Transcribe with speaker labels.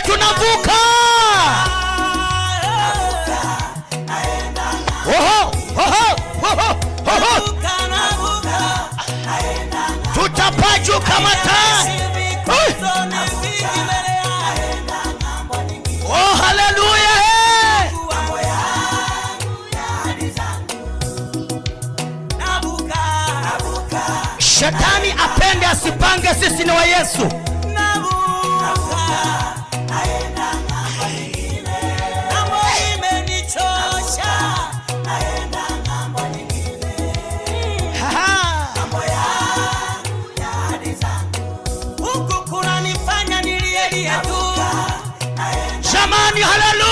Speaker 1: Tunavuka. Oho, oho, oho, oho. Tutapaa juu kama tai. Oi. Oh, haleluya! Hey. Shetani apende asipange, sisi ni wa Yesu. Ha. Jamani, haleluya!